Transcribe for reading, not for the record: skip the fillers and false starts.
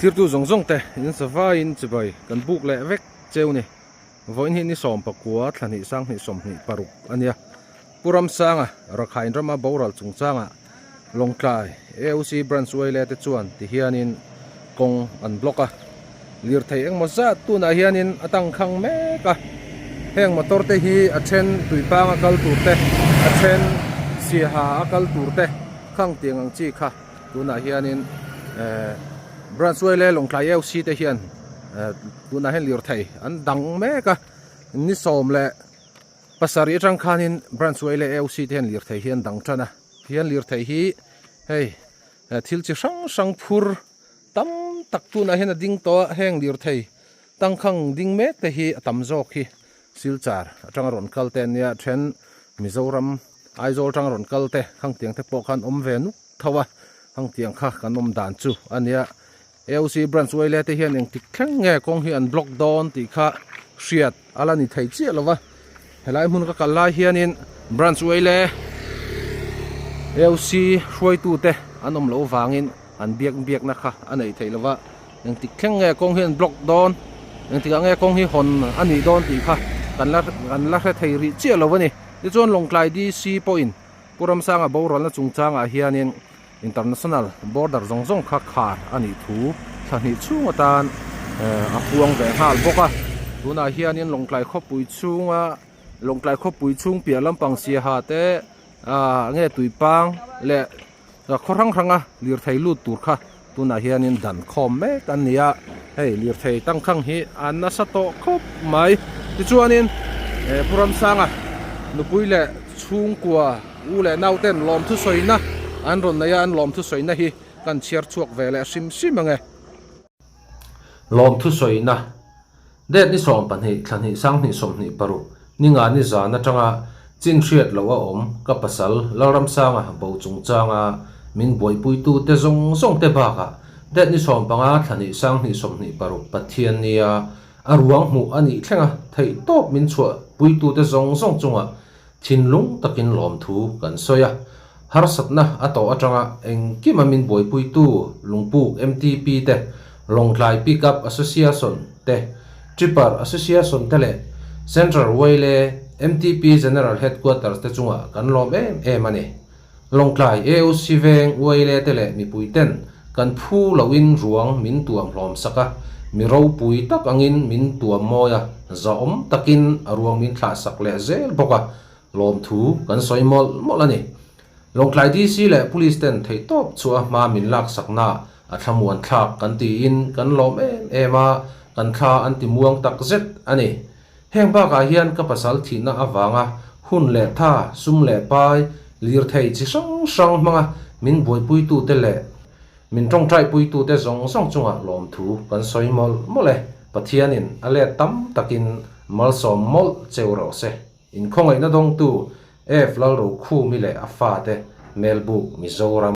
Thirtu zawng zawng te in zavaiin chibai kan buk leh vek cheu ni. Vawiin hi ni 19 thla hnih sang hnih 26 a nia. Pu Ramsanga Rakhine rama boral chungchangah Lawngtlai AOC Branch Uaile te chuan ti hianin kawng an block a. Lirthei engmaw zat tunah hianin a tangkhang mek a. Heng motor te hi a then tuipang a kal tur te, a then siaha a kal tur te khang tiang ang chi kha tunah hianin eh Branch Uaile Lawngtlai AOC te hian eh tunah hian lirthei an dang mek a. Ni 17 atang khanin Branch Uaile AOC te hian lirthei hi an dang tan a. Tihian lirthei hi hei thil chi hrang hrang phur Tam tak tunah hian a ding tawh a, heng lirthei tangkhang ding mek te hi a tam zawk hi Silchar atanga rawn kal te an nia, then Mizoram Aizawl atanga rawn kal te khangtiang te pawh khan awm ve nuk tho a, khangtiang kha kan awm dan chu a nia. AOC branch uaile te hian engtik thleng nge kawng hi an block dawn tih kha hriat a la ni thei chiah lo va, helai hmun ka kal lai hianin branch uaile AOC hruaitute an awm loh vangin an biak biakna kha a neih theih lova engtik thleng nge kawng hi an block dawn engtikah nge kawng hi hawn a nih dawn tih kha kan la kan la hre thei rih chiah lo a ni tichuan Lawngtlai DC pawhin Pu Ramsanga boralna chungchangah hianin International border zawng zawng kha khar a nih thu thla hnih chhung atan a puang ve nghal bawk a tunah hianin Lawngtlai khawpui chhunga Lawngtlai khawpui chhung piah lampang siaha te ah nge tuipang leh Khaw hrang hranga lirthei lut tur kha tunah hianin dan khawm mek an ni a, hei lirthei tangkhang hi a nasa tawh khawp mai. Tichuanin Pu Ramsanga nupui leh chhungkua u leh nauten lawmthu sawina an rawn nei a, an lawmthu sawina hi kan chhiar chhuak ve leh hrim hrim ang e. Lawmthu sawina Det ni 12 thla hnih sang hnih 26 ni nga ni zan atanga chin hriat loh a awm ka pasal Lalramsanga bo chungchanga min buaipuitu te zawng zawng te bakah Det ni 15 thla hnih sang hnih 26 Pathian nia a ruang hmuh a nih thlenga theihtawp min chhuah puitu te zawng zawng chungah thinlung takin lawmthu kan sawi a. Harsatna a tawh atanga engkima min buaipuitu Lungpuk MTP te, Lawngtlai Pickup Association te, Tripper Association te leh Central Wyle MTP General Headquarters te chungah kan lawm em em a ni. Lawngtlai AOC veng Wyle te leh mipui ten kan phu loin ruang min tuam hlawm sak a, mi ropui tak angin min tuam mawi a, zahawm takin a ruang min thlah sak leh zel bawk a, Lawmthu kan sawi mawlh mawlh a ni. Lawngtlai DC leh Police ten theihtawp chu a hma min laksakna a thlamuan thlak kan tiin kan lawm em em a, kan thla an ti muang tak zet a ni. Heng bakah hian ka pasal thihna avanga hun leh tha, sum leh pai, lirthei chi hrang hrang hmanga min buaipuitute leh min tawngtaipuitute zawng zawng chungah lawmthu kan sawi mawlh mawlh e. Pathianin a let tam takin malsawm mawlh cheu rawh se. Inkhawngaihna dawngtu F. Lalrokhumi leh a fate Melbuk, Mizoram.